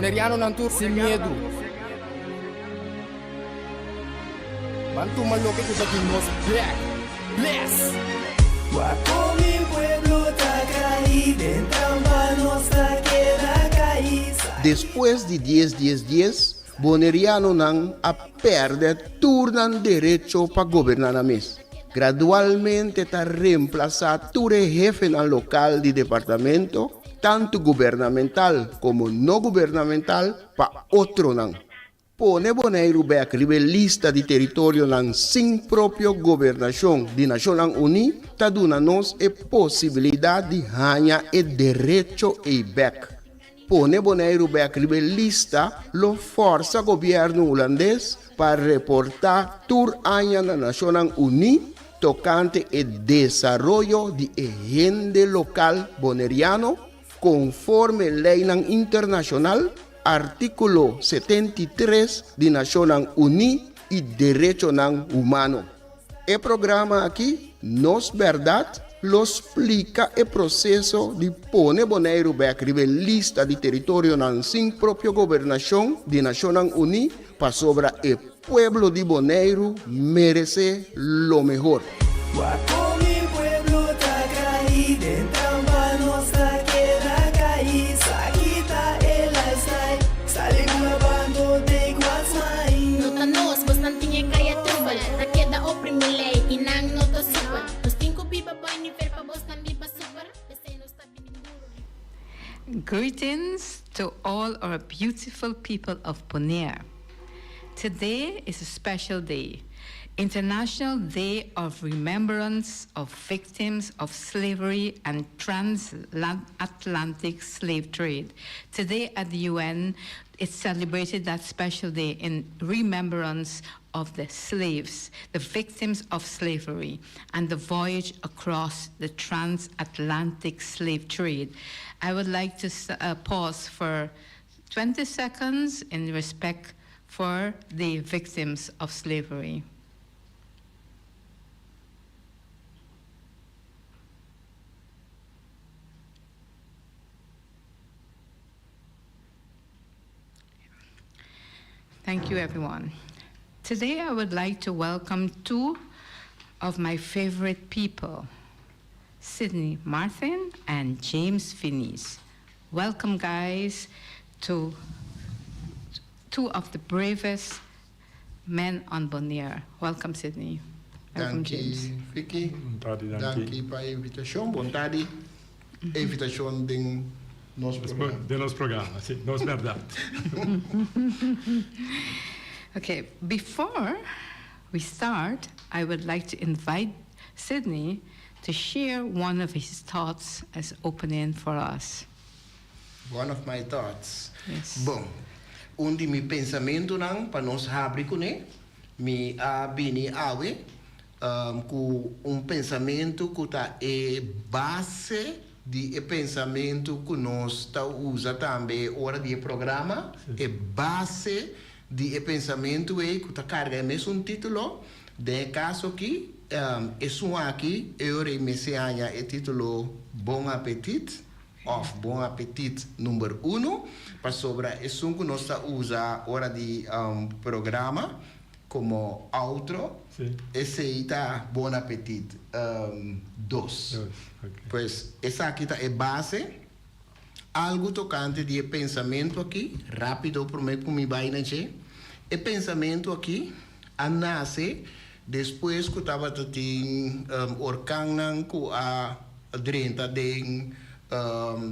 Bonerianonan tur sin miedu. Ban tuma loke ku ta di nos bek. Bless! Wak kon mi pueblo ta kai den trampa nos ta keda kai. Despues di dies dies dies, Bonerianonan a pèrdè tur nan derecho pa goberná nan mes. Gradualmente ta remplasá tur e hefenan lokal di departamento, tantu gubernamental komo no gubernamental, pa otronan. Pone Boneiru bèk riba e lista di teritorionan sin propio gobernashon di Nashonnan Uní ta duna nos e posibilidat di haña e derecho ei bèk. Pone Boneiru bèk riba e lista lo fòrsa gobièrnu hulandes pa reportá tur aña na Nashonnan Uní tokante e desaroyo di e hende lokal boneriano konforme leinan internashonal, artíkulo 73 di Nashonnan Uní i derechonan humano. E programa aki, Nos Bèrdat, lo splika e proseso di pone Boneiru bèk riba e lista di teritorionan sin propio gobernashon di Nashonnan Uní pasobra e pueblo di Boneiru meresé lo mehor. Wak kon mi pueblo ta kai den trampa nos ta keda kai sa kita e lifestyle sali bula bando take what's mine. No ta nos, bosnan tin e kaya trubel Ta keda oprimi lei i nan no ta super Nos tin ku biba bai nivel pa bosnan biba super P'esei nos ta bini duru. Greetings to all our beautiful people of Bonaire. Today is a special day, International Day of Remembrance of Victims of Slavery and Transatlantic Slave Trade. Today at the UN, it's celebrated that special day in remembrance of the slaves, the victims of slavery, and the voyage across the transatlantic slave trade. I would like to uh, pause for 20 seconds in respect for the victims of slavery. Thank you, everyone. Today, I would like to welcome two of my favorite people, Sidney Martin and James Finies. Welcome, guys, to two of the bravest men on Bonaire. Welcome, Sidney. Welcome, Danki, James. Vicky. Bon tardi, danki. Danki pa e invitashon. Bon tardi. E invitashon den nos programa. Den nos programa, si. Nos Bèrdat. Okay, before we start, I would like to invite Sidney to share one of his thoughts as opening for us. One of my thoughts. Yes. Bon, un di mi pensamentunan pa nos habri kuné, mi a bini awe ku un pensamentu ku ta e base di e pensamentu ku nos ta usa tambe ora di e programa, e base di e pensamentu ei ku ta karga e mesun título, den e kaso aki, esun aki e ora ei mester haña e título Bon Apetit òf Bon Apetit number uno, pasobra esun ku nos ta usa ora di programa komo outro, esei ta Bon Apetit dos. Pues esaki ta e base. Algu tokante di e pensamentu aki, rápido promé ku mi bai na dje. E pensamentu aki a nase despues ku tabata tin orkannan ku a drenta den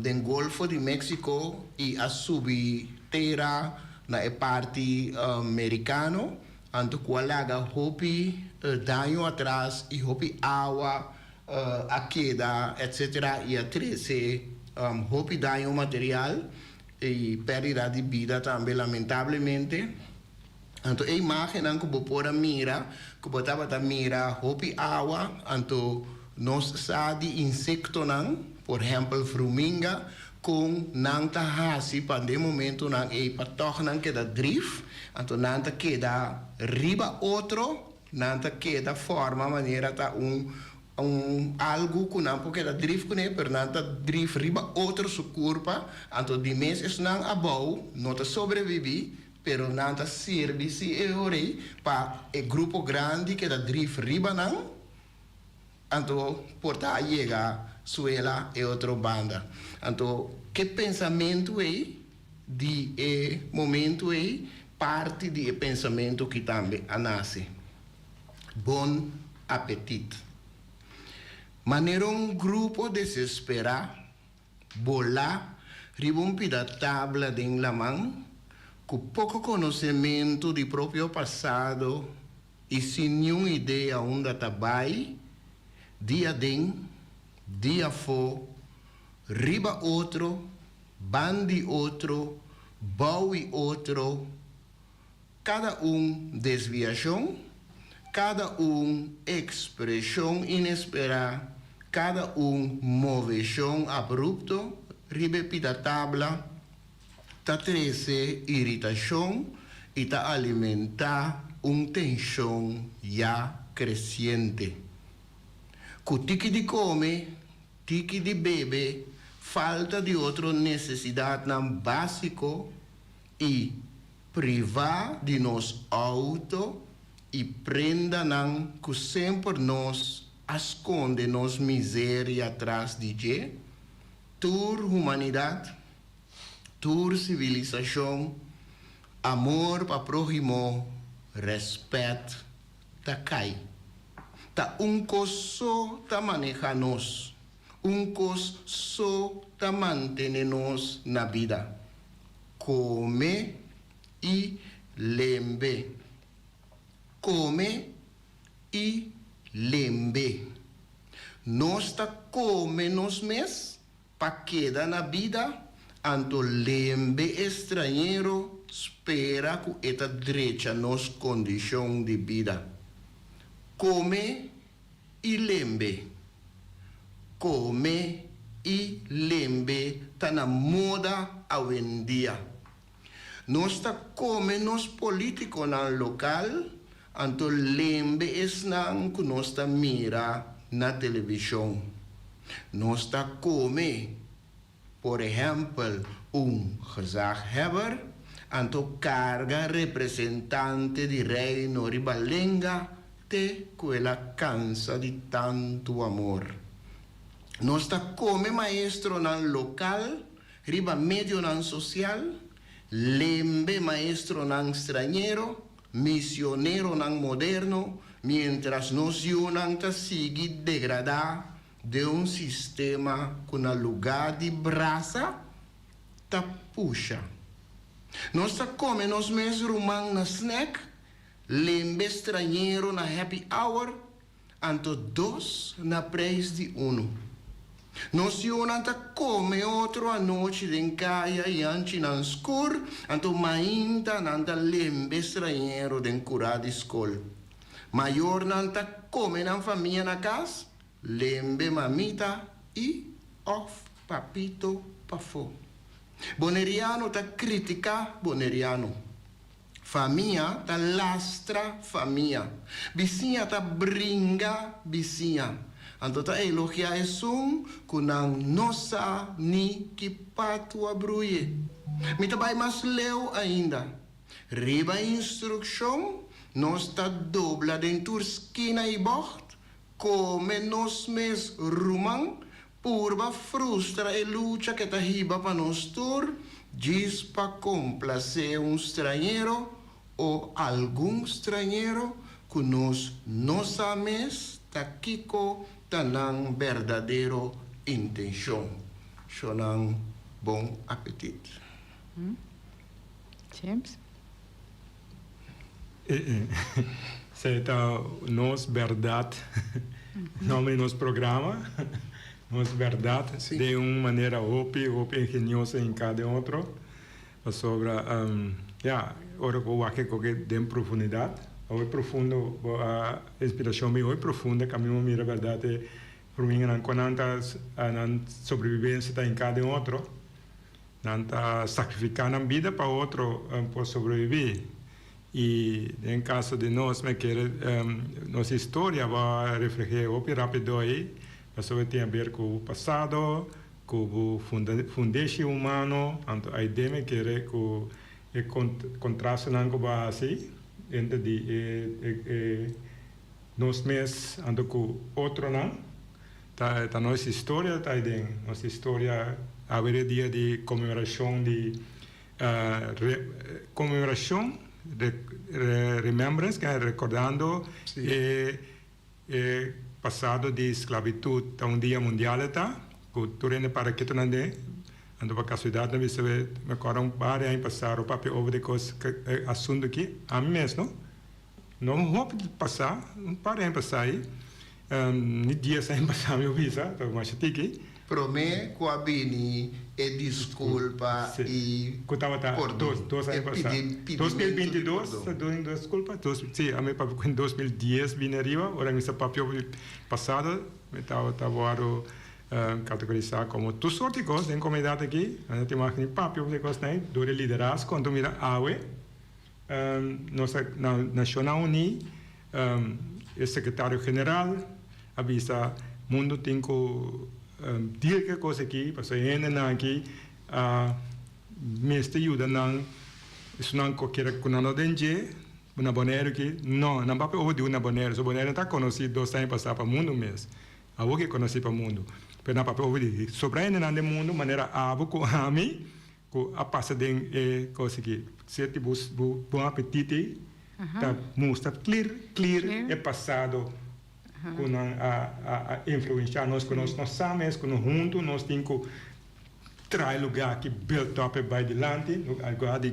den Golfo di Mexico i a subi tera na e parti merikano, anto ku a laga hopi daño atras i hopi awa a keda etc y a trece hopi daño material y perdida di bida tambe lamentablemente. Anto e imagennan cu bo por a mira cu bo tabata mira hopi awa anto nos sa di insectonan por ehempel vruminga con nan ta haci pa den momentonan ey pa tog nan keda drif anto nan ta keda riba otro. Nan ta keda forma manera ta un Un algu ku nan por keda drif kuné, pero nan ta drif riba otro su kurpa, anto di mes esnan abou no ta sobrebibí, pero nan ta sirbi si e orei pa e grupo grandi keda drif riba nan, anto por ta a yega suela e otro banda. Anto ke pensamentu ei di e momentu ei parti di e pensamentu ki tambe a nase. Bon apetit. Manera un grupo desesperá bolá riba un pida tabla den laman, ku poko konosementu di propio pasado i sin niun idea unda ta bai, dia den, dia afó, riba otro, band'i otro, bou'i otro, Kada un desviashon, kada un ekspreshon inesperá, kada un moveshon abrupto riba e pida tabla ta trese iritashon i ta alimentá un tenshon ya kresiente. Ku tiki di kome, tiki di bebe, falta di otro nesesidatnan básiko i Privá di nos outo i prendanan ku semper nos a skonde nos miseria tras di dje, tur humanidat, tur sivilisashon, amor pa próhimo, rèspèt ta kai. Ta un kos so ta manehá nos, un kos so ta mantené nos na bida. Kome i lembe. Kome i lembe. Nos ta kome nos mes pa keda na bida, anto lembe e strañero spera ku e ta drecha nos kondishon di bida. Kome i lembe. Kome i lembe ta na moda awendia. Nos ta kome nos politikonan lokal, anto lembe esnan ku nos ta mira na televishon. Nos ta kome. Por ehèmpel, un gezaghebber, anto karga representante di Reino riba lenga te ku el a kansa di tantu amor. Nos ta kome maestronan lokal riba medionan sosial, lembe maestronan strañero, misioneronan moderno, miéntras nos yunan ta sigui degradá Den un sistema ku na lugá di brasa ta pusha. Nos ta kome nos mes ruman na snack, lembe strañero na happy hour, anto dos na preis di unu. Nos yunan ta kome otro anochi den kaya i anchinan skur, anto mainta nan ta lembe strañero den kurá di skol. Mayornan ta kome nan famia na kas, lembe mamita i òf papito pafó. Boneriano ta kritiká boneriano. Famia ta lastra famia. Bisiña ta bringa bisiña. Anto ta elogiá esun ku nan no sa ni ki patu a bruye. Mi ta bai mas leu ainda. Riba instrukshon nos ta dobla den tur skina i bògt, kome nos mes ruman, purba frustra e lucha ke ta hiba pa nos tur, djis pa komplasé un strañero o algun strañero ku nos no sa mes ta kiko ta nan berdadero intenshon. Shonnan bon apetit. James. Esei ta nos bèrdat, nòmber di nos programa, Nos Bèrdat, den un manera hopi, hopi ingenioso hinká den otro, pasobra, ya, ora ku bo wak e koke den profundidat, hopi profundo, bo a inspirashon bin hopi profundo, kaminda bo mira bèrdat e ruminganan kon nan ta, nan sobrevivensia ta hinká den otro. Nan ta sakrifiká nan bida pa otro por sobrebibí. I den kaso di nos mi kere nos historia bo a refleh'é hopi rápido ei, pasobra e tin aber ku pasado, ku bo fundeshi humano, anto aidé mi kere ku e kontrastenan ku bo a hasi entre di e nos mes anto ku otronan ta ta nos historia ta aiden, nos historia awe e dia di konmemorashon di Konmemorashon, remembrance, ke rekordando e e pasado di sklabitut. Ta un dia mundial e ta, ku tur hende para ketu nan den. Anto pa kasualidat nan bisa mi kòrda un par di aña pasá ro papia over di kos e asuntu aki, ami mes no, no hopi pasá, un par di aña pasá ei, Ni dies aña pasá mi a bisa, ta masha tiki. Promé ku a bini e diskulpa i Ku tabata pordon, dos e aña pasá. pidimentu Dos mil di bintidos, pordon. dos diskulpa, dos, sí, ami papia ku en 2010 bini ariba, ora mi sa papia over pasado, mi tabata wòrdu kategorisá komo tur sorti kos den komunidat aki, mi no ta imagina papia over e kosnan ei, dor e liderazgo, anto mira awe, nos a na Nashonnan Uní, E sekretario general a bisa mundu tin ku deal ku e kos aki pasobra e hendenan aki a mester yuda nan esunnan ku kere ku nan no den dje na Boneiru aki no nan papia over di un na Boneiru so Boneiru no ta konosí dos aña pasá pa mundu mes awor ke konosí pa mundu pero nan papia over di sobra hendenan den mundu manera abo ku ami Ku a pasa den e kos aki. Seti bo bon apetit ei ta mustra klir klir e pasado ku nan a influensha nos, ku nos no sa mes ku nos huntu nos tin ku traha e luga aki build up e bai dilanti, luga di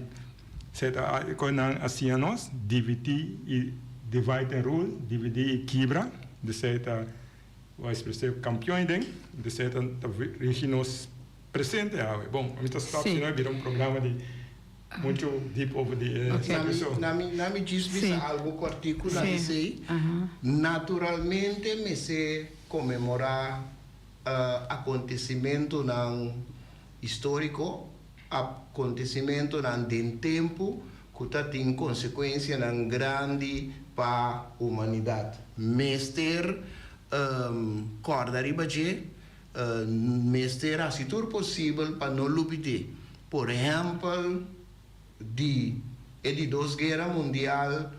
seta ku nan a siña nos, dividi i divide and rule, dividi i kibra, desei ta Vice Presidente kampion aden, desei ta rigi nos. Presente awe. Bon, mi ta stop si no e bira un programa di mucho deep over di e sacriso. Na mi na mi djis bisa algo kortiku na esei. Naturalmente mester konmemorá akontesimentunan históriko, akontesimentunan den tempu ku ta tin konsekuensianan grandi pa humanidat. Mester kòrda riba dje. Mester hasi tur posibel pa no lubid'é. Por ehèmpel, di e di dos guera mundial,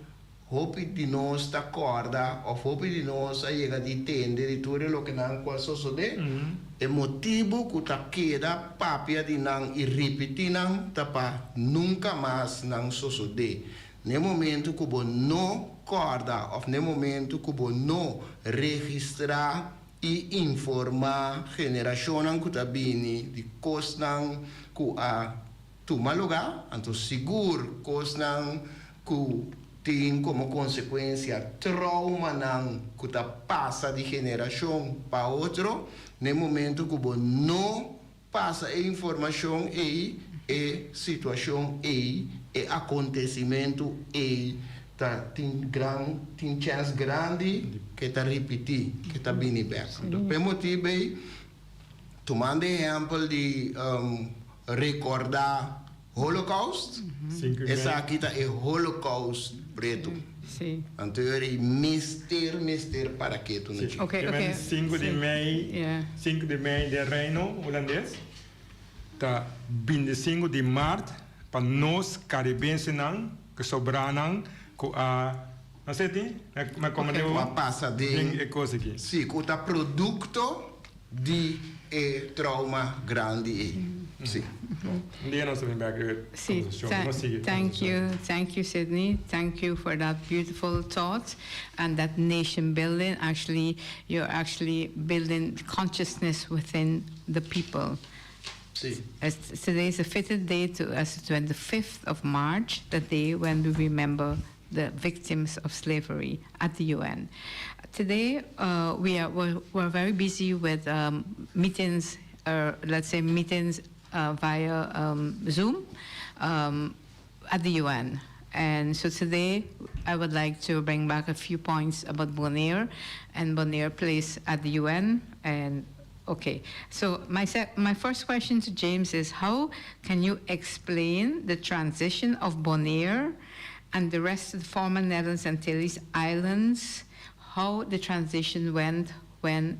hopi di nos ta kòrda òf hopi di nos a yega di tende di tur e loke nan ku a sosodé. E motibu ku ta keda papia di nan i ripití nan ta pa nunka mas nan sosodé. N'e momentu ku bo no kòrda òf n'e momentu ku bo no registrá i informá generashonnan ku ta bini di kosnan ku a tuma lugá, anto sigur kosnan ku tin komo konsekuensia troumanan ku ta pasa di generashon pa otro, n'e momentu ku bo no pasa e informashon ei, e situashon ei, e akontesimentu ei ta tin gran tin chèns grandi ke ta ripití, ke ta bini bèk. Anto p'e motibu ei, tumando e ehèmpel di rekordá Holocaust, esaki ta e Holocaust pretu. Anto e mester mester para ketu na dje. Te men sinku di mei, sinku di mei den Reino Hulandes ta bintisinku di mart pa nos Karibensenan ku sobranan ku a no se tin mi a komprende Ku a pasa den den e kos aki. Si, ku ta produkto di e trauma grandi ei. Si. Un dia nos ta bin bek riba e Sí, conversacion. Nos sigui e thank conversacion. you, thank you Sidney, thank you for that beautiful thought and that nation building, actually you're actually building consciousness within the people. Si. As today is a fitted day to as the 25th of March, the day when we remember the victims of slavery at the UN. Today we are we're, we're very busy with meetings, or let's say meetings via Zoom at the UN. And so today I would like to bring back a few points about Bonaire and Bonaire place at the UN. And okay, so my my first question to James is how can you explain the transition of Bonaire? and the rest of the former Netherlands Antilles Islands, how the transition went when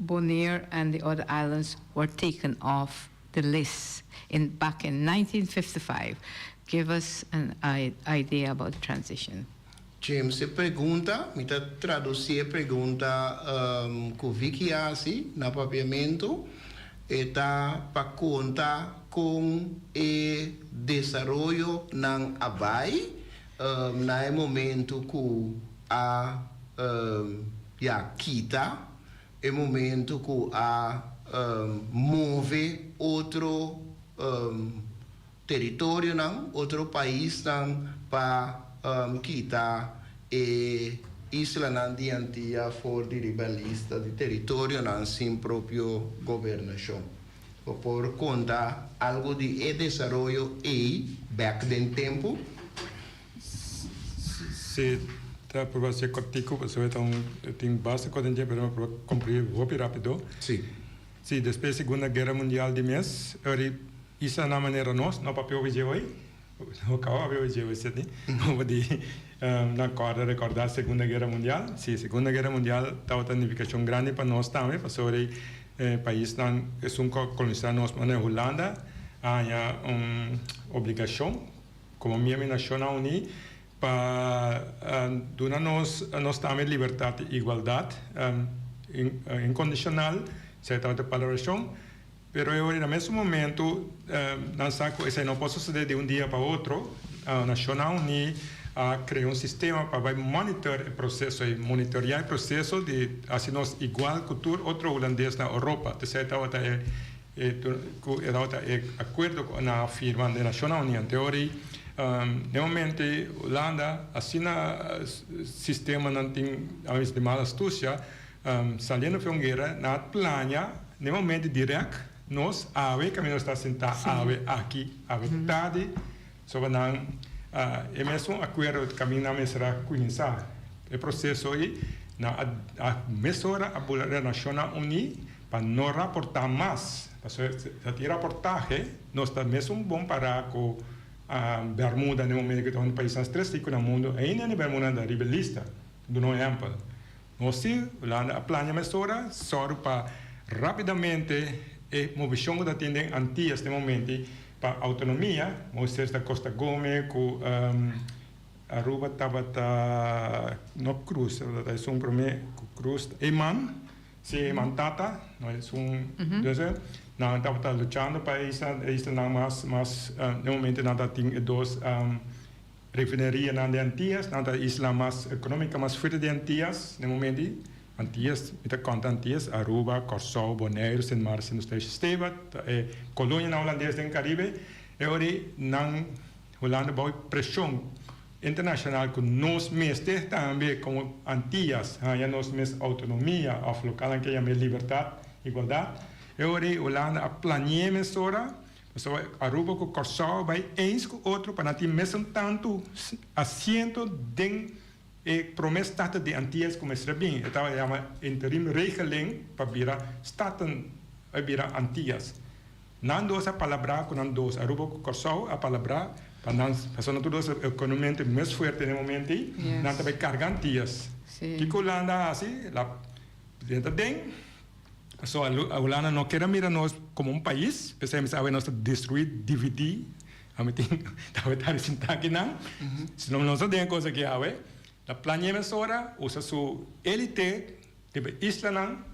Bonaire and the other islands were taken off the list in back in 1955. Give us an idea about the transition. James, e pregunta, mi ta tradusí e pregunta ku Vicky a hasi na papiamentu, e ta pa konta kon e desaroyonan a bai na e momentu ku a ya kita, e momentu ku a move otro teritorionan, otro paisnan pa kita e islanan di Antia for di riba lista di teritorionan sin propio gobernashon. Bo por konta algu di e desaroyo ei bèk den tempu? Si, ta proba ser kòrtiku pasobra ta un tin basta kos den dje pero mi a proba komprihé hopi rápido. Si. Si, despues Segunda Guera Mundial di mes, ora Isa na manera nos no papia hopi dje hoy, no caba papia hopi dje hoy Sidney, como di na corda recorda Segunda Guera Mundial. Si, Segunda Guera Mundial tabata nificacion grandi pa nos tambe pasobra e paisnan esun cu a colonisa nos manera Hulanda a haña un obligacion como miembro di Nacionnan Uni pa duna nos nos tambe libertad y igualdad incondicional, esey tabata e palabracion. Pero e ora na mesun momento nan sa cu esey no por sucede di un dia pa otro. Nacionnan Uní a crea un sistema pa bay monitor e proceso y monitorea e proceso di haci nos igual cu tur otro Hulandes na Europa. Esey tabata e cu e tabata e acuerdo cu nan a firma den Nacionnan Uní. Ante ora ey den momento Hulanda asina sistemanan tin di mal astucia. Saliendo for un guera nan a plania den momento direct nos awe caminda nos ta sinta awe aki awe tardi soba nan e mesun acuerdo caminda nan mester a cuminsa e proceso ey nan a mesora a bula e Nacionnan Uni pa no raporta mas pasobra si ta tin raportahe nos ta mesun bon para cu Bermuda den momento cu ta un paisnan tres rico na mundo ainda Bermuda ta riba e lista duna un ehempel. Nos si, Hulanda a plania mesora sòru pa rápidamente e movishon ku ta tin den Antias den momenti pa outonomia, Moises da Costa Gomez ku Aruba tabata no Cruz, tabata esun promé ku Cruz, Eman, si Eman tata, no esun, entonces nan tabata luchando pa e isla, e islanan mas mas den momenti nan ta tin e dos. Refinerianan di Antias, nan ta e isla mas economica mas fuerte di Antias den momento ei. Antias, mi ta conta Antias, Aruba, Corsou, Boneiru, Sint Maarten, Sint Eustatius, Steva, ta e colonianan holandes den Caribe. E ora ei nan, Hulanda bou e presion internacional cu nos mester tambe como Antias haña nos mes autonomia of local nan ke yama e libertad, igualdad. E ora ei Hulanda a plania mesora. Pasobra Aruba ku Kòrsou bai eens ku otro pa nan tin mesun tantu asiento den e promé Staten di Antillas ku mester a bin. E tabata yama interim regeling pa bira Staten, a bira Antillas. Nan dos a palabrá ku nan dos, Aruba ku Kòrsou a palabrá pa nan, pasobra nan tur dos ekonomikamente mes fuerte den e momento ei, nan ta bai karga Antillas. Kiko Hulanda a hasi? La drenta den. Pasobra Hulanda no kier a mira nos como un pais, p'esei mi sa awe nos ta destrui, dividi, ami tin awe ta sinta akinan, si no nos no den e cos aki awe, ta plania mesora usa su elite riba e islanan,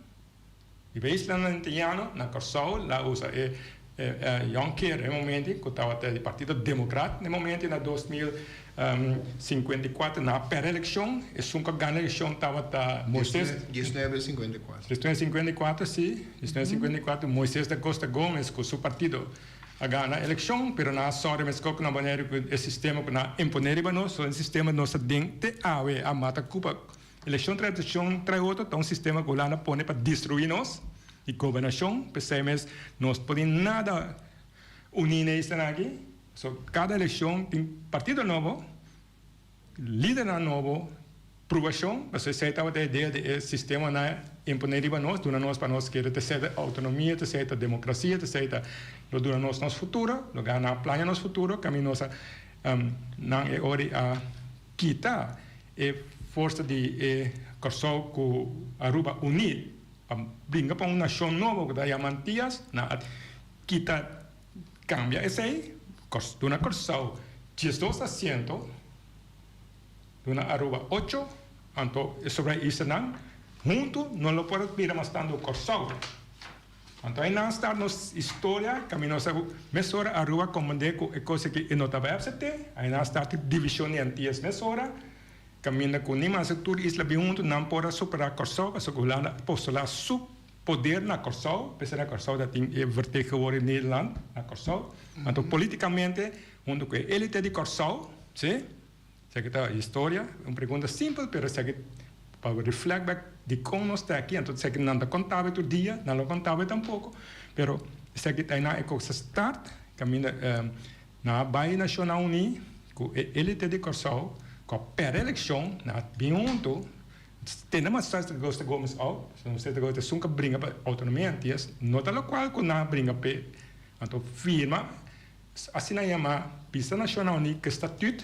riba e islanan Antiano, na Corsou la usa e Jonker e momento cu tabata di Partido Democrat na e momento na 2054 nan a perde eleccion, esun cu a gana eleccion tabata Moises. 1954. 1954 si, 1954 Moises da Costa Gomez cu su partido a gana eleccion, pero nan a sori mesco cu nan manera cu e sistema cu nan a impone riba nos, so e sistema nos ta den te awe a mata Cuba. Eleccion tras eleccion tras otro ta un sistema cu Hulanda pone pa destrui nos y gobernacion, p'esey mes nos por tin nada uni na e isla aki, so cada eleccion tin partido nobo, lidernan nobo, probacion, pasobra esey tabata e idea di e sistema nan a impone riba nos, duna nos pa nos kere ta esey ta autonomia, ta esey ta democracia, ta esey ta lo duna nos nos futuro, lo gana plania nos futuro, caminda nos a. Nan e ora a kita e forsa di e Kòrsou ku Aruba uní pa bringa pa un nashon nobo ku ta yama Antias. Nan a kita kambia esei, duna Kòrsou 12 asiento, duna Aruba ocho, anto e sobra islanan huntu no lo por a bira mas tantu Kòrsou. Anto ei nan start nos historia kaminda nos a mesora Aruba komprende ku e kos aki e no ta bai apsept'é. Ei nan start e divishon di Antias mesora kaminda ku ni mas tur isla bin huntu nan por a superá Kòrsou pasobra ku Hulanda a postulá su poder na Kòrsou p'esei na Kòrsou ta tin e vertegenwoordig Nederland na Kòrsou. Anto politikamente huntu ku e elite di Kòrsou si. Esaki ta historia, un pregunta simpel pero esaki pa reflect back dikon nos ta aki, anto esaki nan ta kontabe tur dia, nan lo kontabe tampoko, pero esaki ta einan e kos a start kaminda nan a bai Nashonnan Uní ku e elite di Kòrsou ku a pèrdè elekshon, nan a bin huntu, tende mas César Augusto Gomes out, César Augusto esun ku a bringa pa outonomia antes, no ta lokual ku nan a bringa p'e, anto firma. Asina yamá Bista Nashonnan Uní ku statüt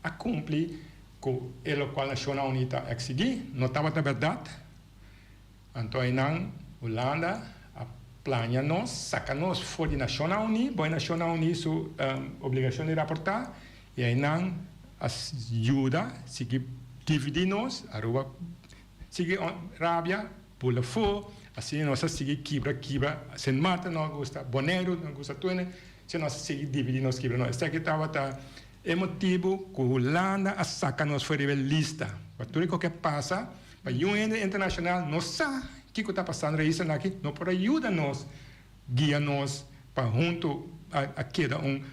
a kumpli ku e lokual Nashonnan Uní ta eksigí, no tabata bèrdat. Anto einan Hulanda a plania nos, saka nos for di Nashonnan Uní, bo e Nashonnan Uní su obligashon di raportá, i einan a yuda sigui dividí nos, Aruba sigui rabia, Bula afó, asina nos a sigui kibra kibra, Sint Maarten no a gusta, Boneiru no a gusta, tur hende, asina nos a sigui dividi nos kibra nos. Esaki tabata e motibu ku Hulanda a saka nos for riba e lista. Pa tur e koke pasa, pa yun hende internashonal no sa kiko ta pasando riba e islanan aki, no por a yuda nos, guia nos pa huntu a keda un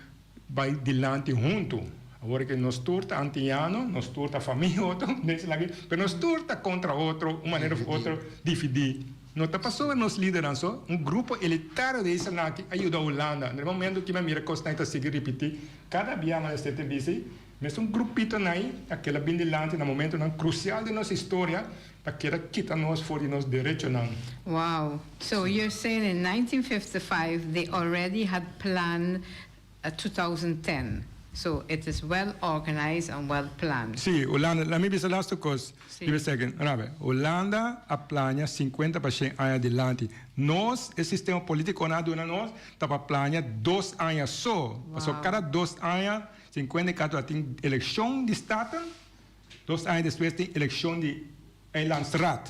Bai dilanti huntu. Awor ke nos tur ta antiano, nos tur ta famia otro, pero nos tur ta kontra otro, un manera of otro dividí. No ta pasobra nos lidernan so, un grupo elitario di esnan aki a yuda Hulanda. Na e momento ki mi a mira kosnan ta sigui ripití, kada bia mi a mester ta bisa, mesun grupitonan ei a keda bin dilanti na momentonan krusial den nos historia pa keda kita nos for di nos derechonan. Wow. So you're saying in 1955 they already had planned 2010. So it is well organized and well planned. Sí, Hulanda, laat mi bisa laatste kos. Sí. Give a second. Rabe, Hulanda a plania 50 pa 100 aña dilanti. Nos, e sistema politico nan a duna nos, ta pa plania 2 aña so. Wow. Pasobra cada 2 aña, 54 a tin eleccion di Staten, 2 aña despues tin eleccion di Eilandsraad.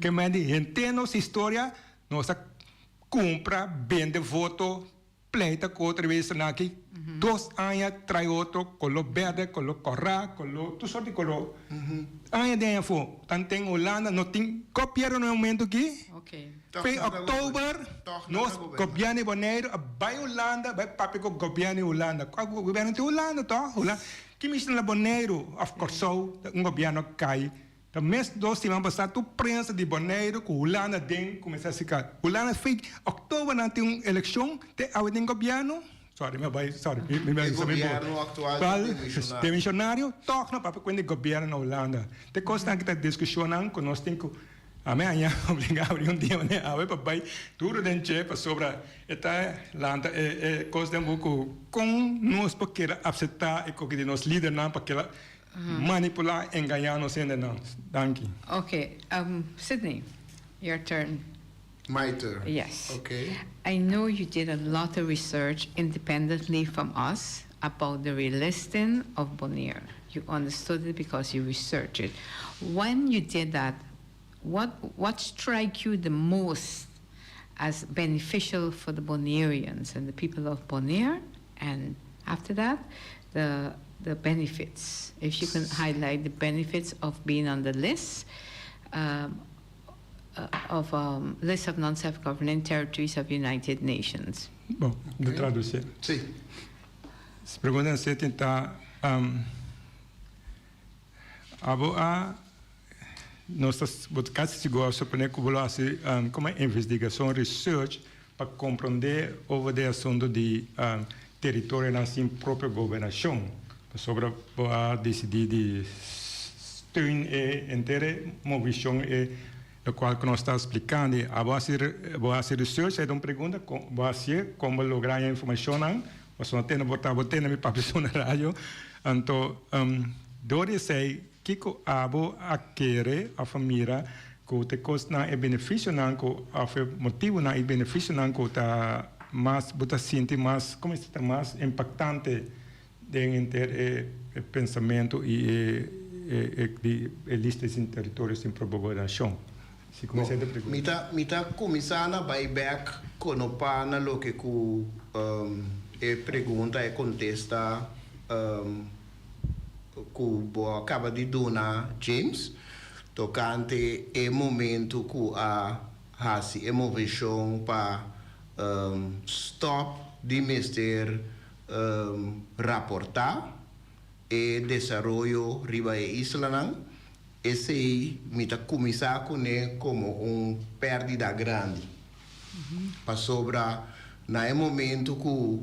Ke men di henter nos historia, nos a cumpra, bende voto, Pleita ku otro besnan aki, dos aña trai otro, koló bèrdè, koló kòrá, koló tur sort di koló. Aña den afó, tanten Hulanda no tin gobièrnu na e momento aki. Fe òktober nos gobièrnu di Boneiru a bai Hulanda bai papia ku gobièrnu di Hulanda. Kua gobièrnu tin Hulanda tòg? Hulanda. Ki mishi na Boneiru òf Kòrsou un gobièrnu a kai? Ta mes dos siman pasá tur prensa di Boneiru ku Hulanda den kuminsá sika. Hulanda fei oktober nan tin un elekshon te awe den gobièrnu. Sorry mi a bai sorry mi mi E gobièrnu aktual ta demishonario. Demishonario tòg no papia kuenta di gobièrnu na Hulanda. Te kosnan aki ta diskushonnan ku nos tin ku ami a ña obligá abri un dia manera awe pa bai duru den dje pasobra e ta lanta e e kos den bo ku kon nos por keda apseptá e koki di nos lidernan pa keda Manipulá, engañá nos hendenan. Danki. Ok, Sidney, your turn. My turn? Yes. Ok. I know you did a lot of research independently from us about the relisting of Bonaire. You understood it because you researched it. When you did that, what what strike you the most as beneficial for the Bonaireans and the people of Bonaire? And after that, the the benefits. If you can highlight the benefits of being on the list um, of um, list of non-self-governing territories of United Nations. Bon, okay. de tradusí. Sí. Pregunta 7 ta um, abo a nos ta bo ta kasi sigur a suponé ku bo lo hasi komo investigashon, research, pa komprondé over di e asuntu di teritorionan sin propio gobernashon. Pasobra bo a disidí di steun e henter e movishon e lokual ku nos ta splikando. Abo hasi bo hasi research, e ta un pregunta, bo hasié, kon bo logra e informashonnan? Pasobra tene bo ta bo tene mi papia su na radio. Anto dor di esei kiko abo a kere of a mira ku ta e kosnan e benefisionan ku of e motibunan i benefisionan ku ta mas bo ta sinti mas komo ta mas impaktante den henter e pensamentu i e di e lista sin teritorio sin propio gobernashon. Si kuminsá e pregunta. Mi ta mi ta kuminsá na bai bèk konopá na loke ku e pregunta e kontesta ku bo a kaba di duna James tokante e momentu ku a hasi e moveshon pa stòp di mester raportá e desaroyo riba e islanan. Esei mi ta kuminsá kuné komo un pèrdida grandi. Pasobra na e momentu ku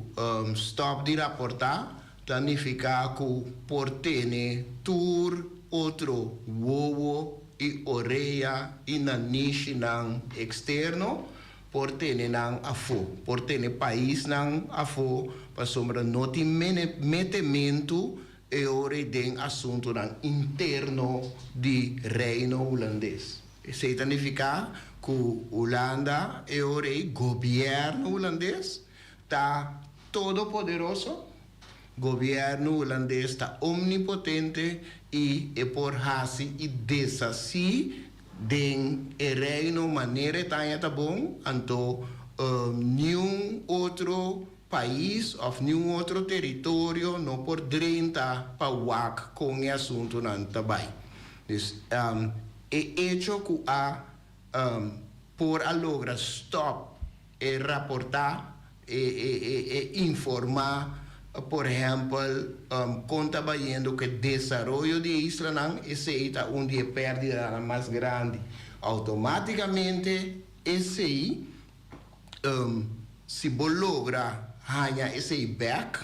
stòp di raportá ta nifiká ku por tene tur otro wowo i orea i nanishinan eksterno por tene nan afó, por tene paisnan afó pasobra no tin metementu E ora ei den asuntunan interno di Reino Hulandes. Esei ta nifiká ku Hulanda e ora ei, gobièrnu hulandes, ta todopoderoso, gobièrnu hulandes ta omnipotente i e por hasi i deshasí den e Reino manera e ta haña ta bon, anto niun otro pais of niun otro teritorio no por drenta pa wak kon e asuntunan ta bai. Dus e echo ku a por a logra stòp e raportá, e informá por ehèmpel kon ta bayendo ku e desaroyo di e islanan, esei ta un di e pèrdidanan mas grandi. Outomátikamente esei Si bo logra haña esei bèk,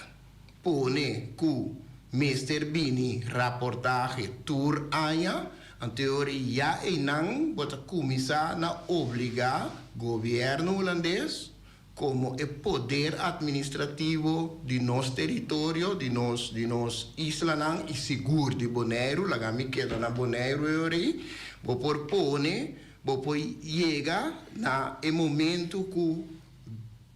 pone ku mester bini raportahe tur aña, anto e ora ya einan bo ta kuminsá na obligá gobièrnu hulandes komo e poder atministrativo di nos teritorio, di nos di nos islanan i sigur di Boneiru, laga mi keda na Boneiru e ora ei, bo por pone Bo por yega na e momento ku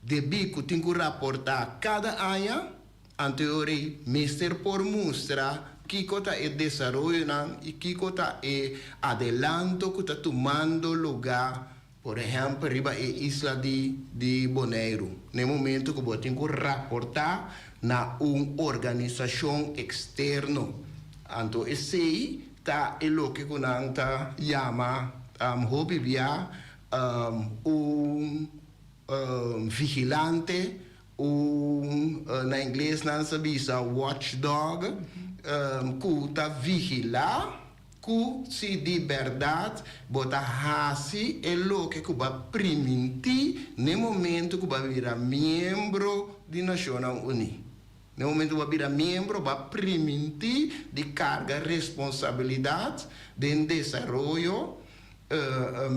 debí ku tin ku raportá kada aña, anto e ora ei mester por mustra kiko ta e desaroyonan i kiko ta e adelanto ku ta tumando lugá, por ehèmpel riba e isla di di Boneiru. Na e momento ku bo tin ku raportá na un organisashon eksterno, anto esei Ta e loke ku nan ta yama hopi bia un vigilante, un, na ingles nan sa bisa watchdog, ku ta vigilá ku si di bèrdat bo ta hasi e loke ku bo a primintí n'e momento ku bo a bira miembro di Nashonnan Uní. Na e momento bo a bira miembro, bo a primintí di karga responsabilidat den desaroyo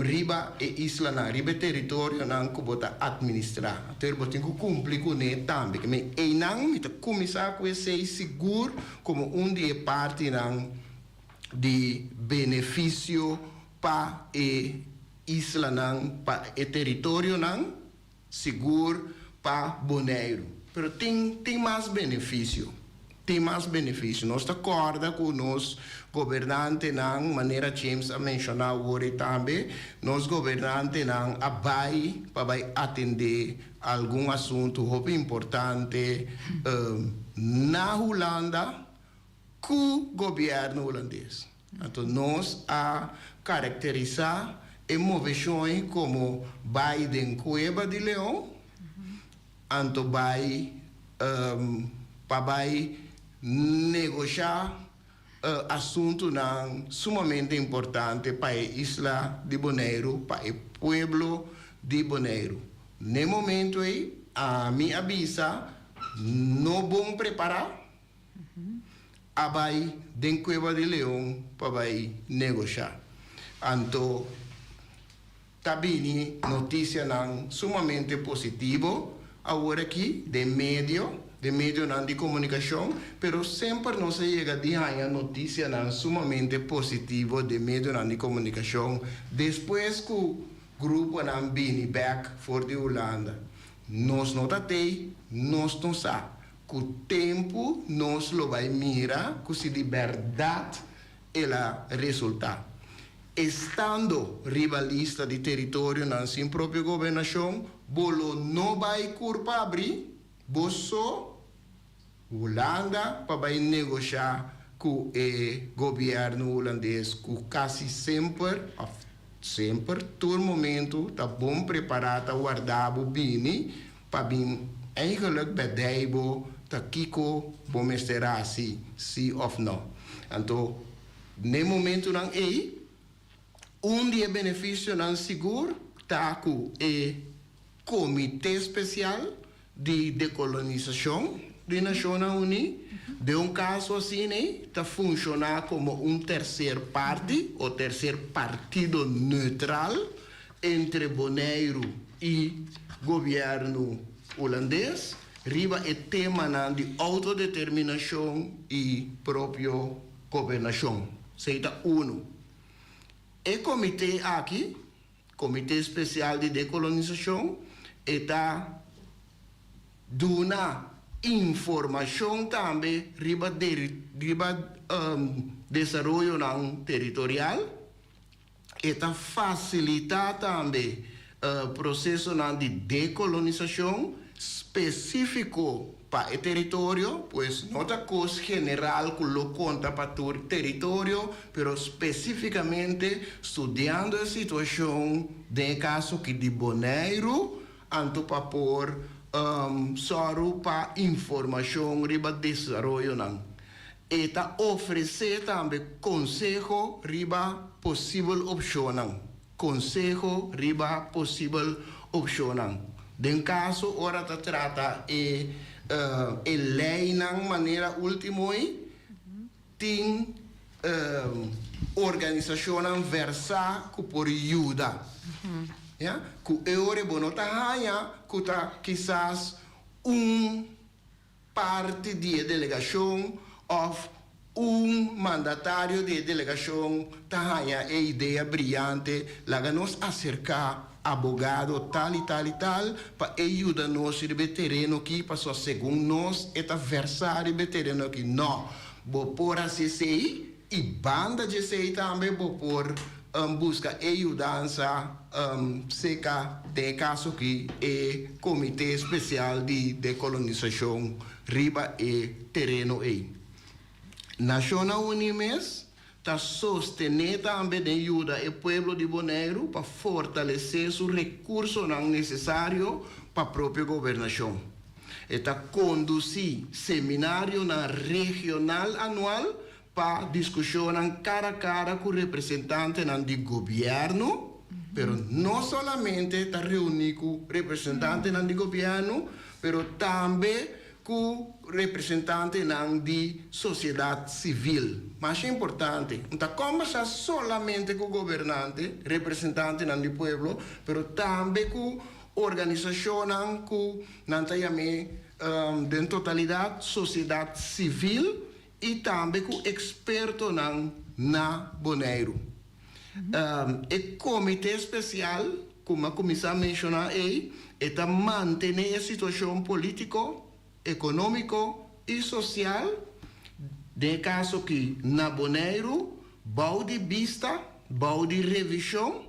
riba e islanan, riba e teritorionan ku bo ta atministrá. Anto bo tin ku kumpli kuné tambe. Ke men einan mi ta kuminsá ku esei sigur komo un di e partinan di benefisio pa e islanan, pa e teritorionan. Sigur pa Boneiru. Pero tin tin mas benefisio. Tin mas benefisio. Nos ta kòrda ku nos gobernantenan, manera James a menshoná awor ei tambe, nos gobernantenan a bai pa bai atendé algun asuntu hopi importante na Hulanda ku gobièrnu hulandes. Anto nos a karakterisá e moveshon ei komo bai den kueba di leon, anto bai pa bai negoshá asuntunan sumamente importante pa e isla di Boneiru, pa e pueblo di Boneiru. N'e momento ei ami a bisa no bon prepará. A bai den Cueva di Leon pa bai negoshá. Anto ta bini noticianan sumamente positivo awor aki den medio. Den medionan di komunikashon, pero semper nos a yega di haña notisianan sumamente positivo den medionan di komunikashon despues ku gruponan bini bèk for di Hulanda. Nos no ta tei, nos no sa. Ku tempu nos lo bai mira ku si di bèrdat el a resultá. Estando riba lista di teritorionan sin propio gobernashon, bo lo no bai kurpa abrí bo so Hulanda pa bai negoshá ku e gobièrnu hulandes ku kasi semper òf semper tur momentu ta bon prepará ta warda bo bini pa bin eigenlijk bèdei bo ta kiko bo mester hasi si òf nò. Anto n'e momentunan ei un di e benefisionan sigur ta ku e Komité Spesial di Dekolonisashon di Nashonnan Uní, den un kaso asina ta funshoná komo un terser parti o terser partido neutral entre Boneiru i gobièrnu hulandes riba e temanan di outodeterminashon i propio gobernashon. Esei ta unu. E komité aki Komité Spesial di Dekolonisashon e ta duna informashon tambe riba riba desaroyonan teritorial. E ta fasilitá tambe prosesonan di dekolonisashon spesífiko pa e teritorio, pues no ta kos general ku lo konta pa tur teritorio, pero spesífikamente studiando e situashon den e kaso aki di Boneiru, anto pa por sòru pa informashon riba desaroyonan. E ta ofresé tambe konseho riba posibel opshonnan. Konseho riba posibel opshonnan den kaso ora ta trata e e leinan manera ultimo ei tin organisashonnan versá ku por yuda ya ku e ora bo no ta haña ku ta kisas un parti di e delegashon òf un mandatario di e delegashon ta haña e idea briante, laga nos aserká abogado tal i tal i tal pa e yuda nos riba e tereno aki pasobra segun nos e ta versá riba e tereno aki. No, bo por hasi esei i banda di esei tambe bo por buska e yudansa seka, den e kaso aki, e Komité Spesial di Dekolonisashon riba e tereno ei. Nashonnan Uní mes ta sostené tambe den yuda e pueblo di Boneiru pa fortalesé su rekursonan nesesario pa propio gobernashon. E ta kondusí seminarionan regional anual pa diskushonnan kara kara ku representantenan di gobièrnu, pero no solamente ta reuní ku representantenan di gobièrnu, pero tambe ku representantenan di sosiedat sivil. Masha importante, no ta kòmbersá solamente ku gobernante, representantenan di pueblo, pero tambe ku organisashonnan ku nan ta yam'é den totalidat sosiedat sivil i tambe ku ekspertonan na Boneiru. E komité spesial ku mi a kuminsá menshoná ei, e ta mantené e situashon polítiko, ekonómiko i sosial, den e kaso aki na Boneiru, bou di bista, bou di revishon.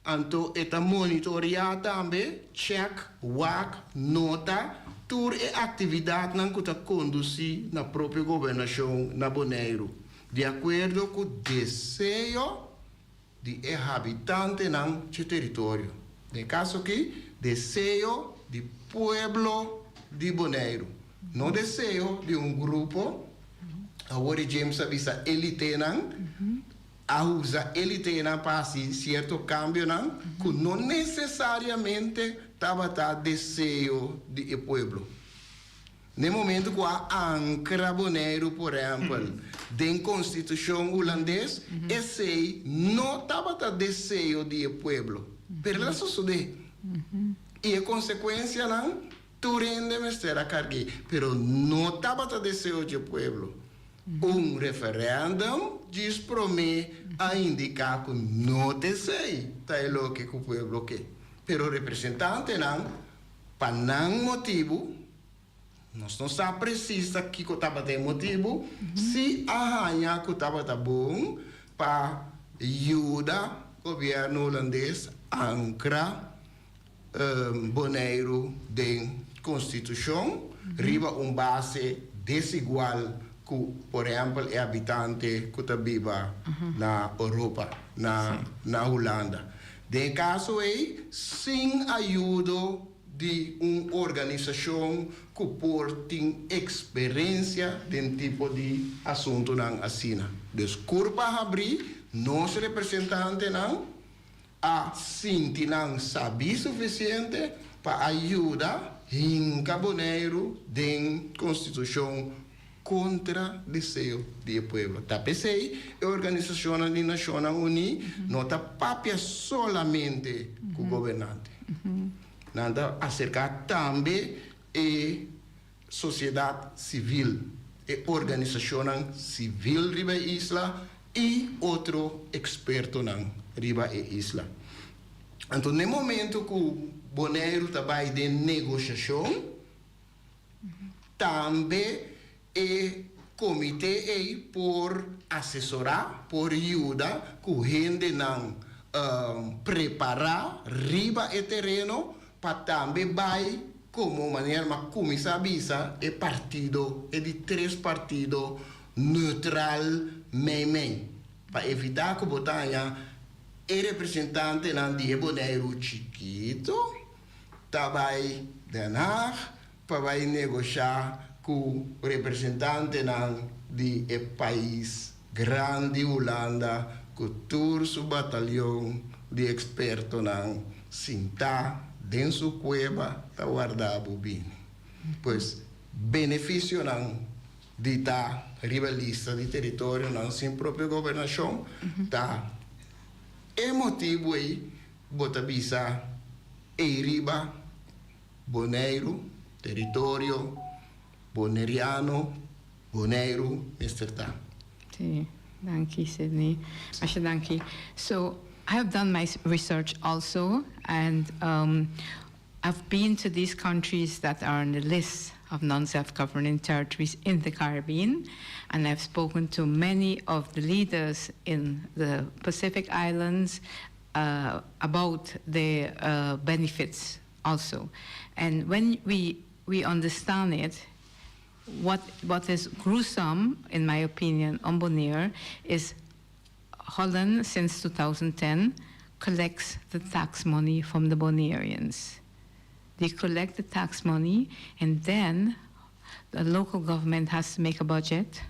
Anto e ta monitoreá tambe, chèk, wak, nota tur e aktividatnan ku ta kondusí na propio gobernashon na Boneiru, di akuerdo ku deseo di e habitantenan dje teritorio. Den e kaso akí, deseo di pueblo di Boneiru, no deseo di un grupo, awor e James a bisa elitenan, A usa elitenan pa hasi sierto kambionan ku no nesesariamente tabata deseo di e pueblo. Na e momento ku a ankra Boneiru, por ehèmpel, den konstitushon hulandes, esei no tabata deseo di e pueblo, pero el a sosodé. I e konsekuensianan? Tur hende mester a karg'é, pero no tabata deseo dje pueblo. Un referèndum djis promé a indiká ku no ta esei ta e loke ku pueblo ke. Pero representantenan, pa nan motibu, nos no sa presis ta kiko tabata e motibu, si a haña ku tabata bon pa yuda gobièrnu hulandes ankra Boneiru den konstitushon riba un base desigual ku por ehèmpel e habitante ku ta biba na Oropa, na na Hulanda. Den e kaso ei sin ayudo di un organisashon ku por tin eksperensia den tipo di asuntunan asina. Dus kurpa habrí nos representantenan a sinti nan sabí sufisiente pa a yuda hinka Boneiru den konstitushon kontra deseo di e pueblo. Ta p'esei e organisashonnan di Nashonnan Uní no ta papia solamente ku gobernante. Nan ta aserká tambe e sosiedat sivil, e organisashonnan sivil riba e isla i otro ekspertonan riba e isla. Anto n'e momento ku Boneiru ta bai den negoshashon, tambe e komité ei por asesorá, por yuda ku hendenan prepará riba e tereno pa tambe bai komo manera mi a kuminsá bisa e partido, e di tres partido neutral meimei, pa evitá ku bo ta haña e representantenan di e Boneiru chikitu ta bai Den Haag pa bai negoshá ku representantenan di e pais grandi Hulanda ku tur su batalion di ekspertonan sintá den su kueba ta warda bo bini. Pues benefisionan di ta riba lista di teritorionan sin propio gobernashon ta e motibu ei bo ta bisa ei riba Boneiru, teritorio boneriano, Boneiru mester ta. Sí, danki Sidney. Masha danki. So, I have done my research also and I've been to these countries that are on the list of non-self-governing territories in the Caribbean and I've spoken to many of the leaders in the Pacific Islands about the benefits also. And when we we understand it, what what is gruesome, in my opinion, on Bonaire is Holland, since 2010, collects the tax money from the Bonaireans. They collect the tax money, and then the local government has to make a budget,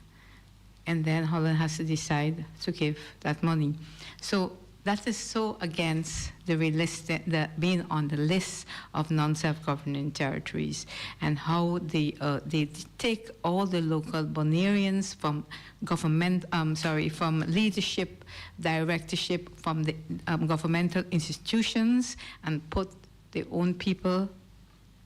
and then Holland has to decide to give that money. So that is so against the realistic, the being on the list of non-self-governing territories, and how they they take all the local Bonaireans from government, sorry, from leadership, directorship, from the governmental institutions, and put their own people,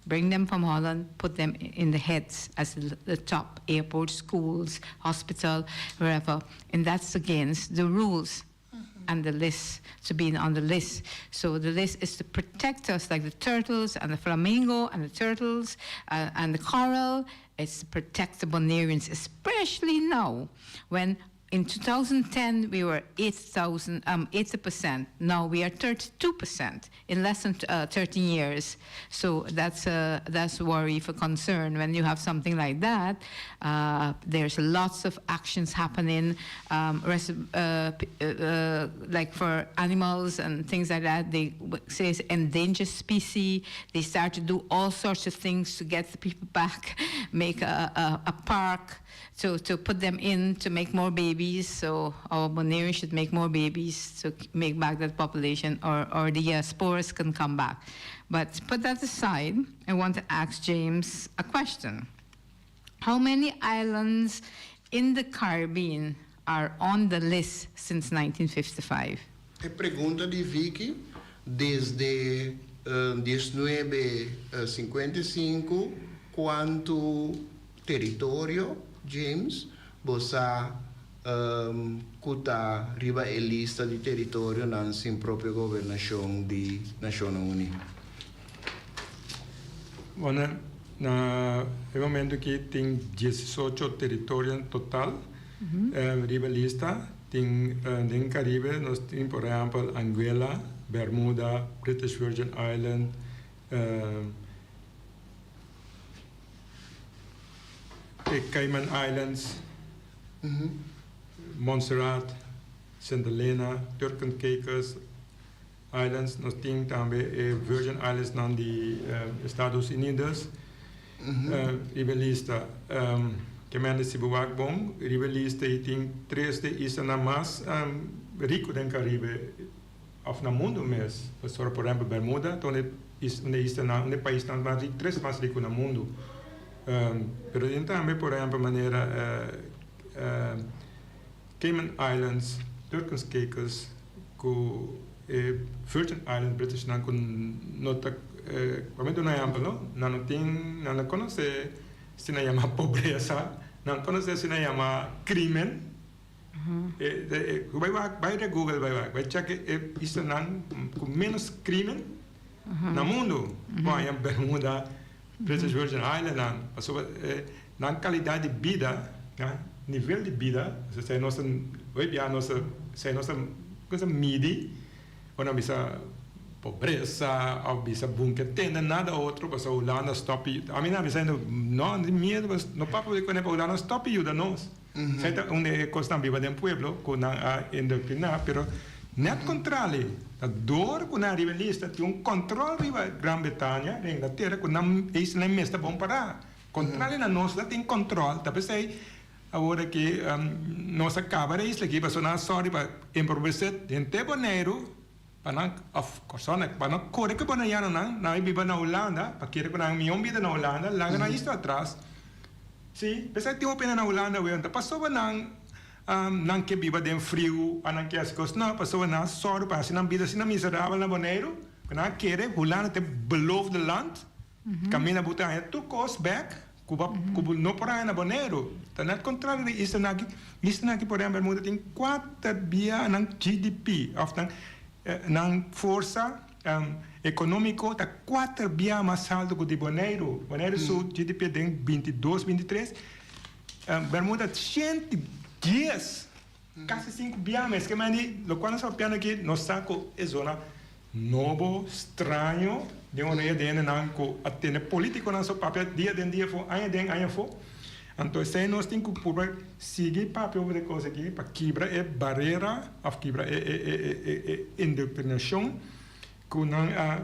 bring them from Holland, put them in the heads as the top airport, schools, hospital, wherever. And that's against the rules and the list, to being on the list. So the list is to protect us, like the turtles and the flamingo and the turtles and the coral. It's to protect the Bonaireans, especially now when in 2010 we were 8,000, 80%. Now we are 32% in less than 13 years. So that's worry for concern. When you have something like that, there's lots of actions happening, like for animals and things like that. They say it's endangered species. They start to do all sorts of things to get the people back, make a park to put them in to make more babies. So our Bonaireans should make more babies to make back that population, or the spores can come back. But put that aside, I want to ask James a question. How many islands in the Caribbean are on the list since 1955? E pregunta di Vicky, desde 1955 kuantu teritorio, James, bo sa ku ta riba e lista di teritorionan sin propio gobernashon di Nashonnan Uní? Bueno, na e momento aki tin diesocho teritorio en total riba e lista. Tin den Caribe nos tin por ehempel Anguilla, Bermuda, British Virgin Island, e Cayman Islands, Montserrat, Sint Helena, Turk and Caicos Islands, nos tin tambe e Virgin Islandsnan di Estados Unidos riba e lista. Kemende si bo wak bon, riba e lista ei tin tres di e islanan mas riku den Caribe of na mundu mes. Pasobra por ehempel Bermuda ta un di e islanan, un di e paisnan mas riku, tres mas riku na mundu. Pero tin tambe por ehempel manera Cayman Islands, Turk and Caicos ku e Virgin Islands British nan ku no ta pa mi duna ehempel no nan no tin nan no konosé si nan yama pobresa nan konosé si nan yama krimen bai wak bai riba Google bai wak bai check e islanan ku menos krimen na mundu bo haña Bermuda British Virgin Island nan pasobra nan kalidat di bida nan nivel di bida esei nos ta hoy bia nos ta esei nos ta kusa midi ora nan bisa pobresa of bisa bunke tende nada otro pasobra Hulanda stop ami nan bisa no no tin miedu no papia di kune pa Hulanda stop yuda nos esei ta un di e kosnan biba den pueblo ku nan a indoktriná pero net kontrali ta dor ku nan riba e lista tin un kontrol riba Gran Bretania den Inglatera ku nan isla mester bon pará. Kontrali na nos la tin kontrol ta p'esei awor aki nos a kaba de isla aki pasobra nan a sòri pa empobrese henter Boneiru pa nan òf Kòrsou pa nan kore ku e boneianonan nan a biba na Hulanda pa kere ku nan mihó bida na Hulanda laga nan isla atras si p'esei tin hopi hende na Hulanda awe ta pasobra nan nan ke biba den friu a nan ke hasi kos no pasobra nan a sòru pa hasi nan bida asina miserabel na Boneiru ku nan a kere Hulanda ta e beloofde land. Kaminda bo ta haña tur kos bèk ku bo ku bo no por haña na Boneiru. Ta nèt kontrario di islanan aki. Islanan aki por ehèmpel Bermuda tin kuater bia nan GDP òf nan nan forsa ekonómiko ta kuater bia mas haltu ku di Boneiru. Boneiru su GDP den 22, 23, Bermuda 110. Kasi sinku bia mes ke mandi lokual nos a papiando aki nos sa ku e zona nobo, straño den orea di hendenan ku a tene politikonan so papia dia den dia afó, aña den aña afó. Anto esei nos tin ku purba sigui papia over e kos aki pa kibra e barera òf kibra e e indoctrinacion ku nan a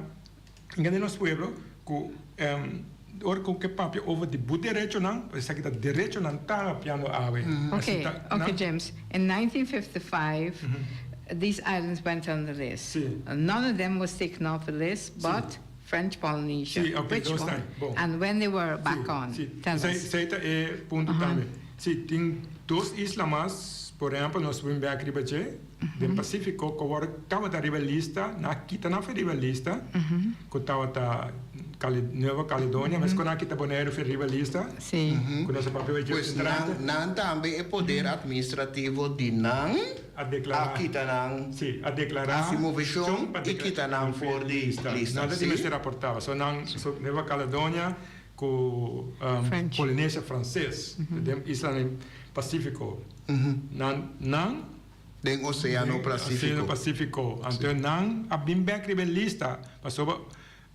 Inga den nos pueblo ku ora ku ke papia over di bo derechonan, esaki ta derechonan ta papiando awe. Ok, ok James, in 1955 these islands went on the list. None of them was taken off the list but French Polynesia. Si, ok, Which dos one? ta, bon. And when they were back on? Si, Tell si, us. esei ta e punto tambe. Si, tin dos isla mas, por ehempel nos bin bek riba dje. Den Pacífico cu awor tabata riba lista, nan a kita nan for riba lista, cu tabata Nueva Caledonia, mes cu nan a kita Bonaire for riba lista, cu nos a papia hoy Pues nan, nan tambe e poder administrativo di nan a declara, a kita nan, si, a declara haci movecion y kita nan for di lista, Nan ta si? mester raportaba. So nan, so Nueva Caledonia cu Polinesia Frances, den islanan Pacifico, nan, nan. Den Oceano Pacifico. Oceano Pacifico. Anto nan a bin bek riba e lista pasobra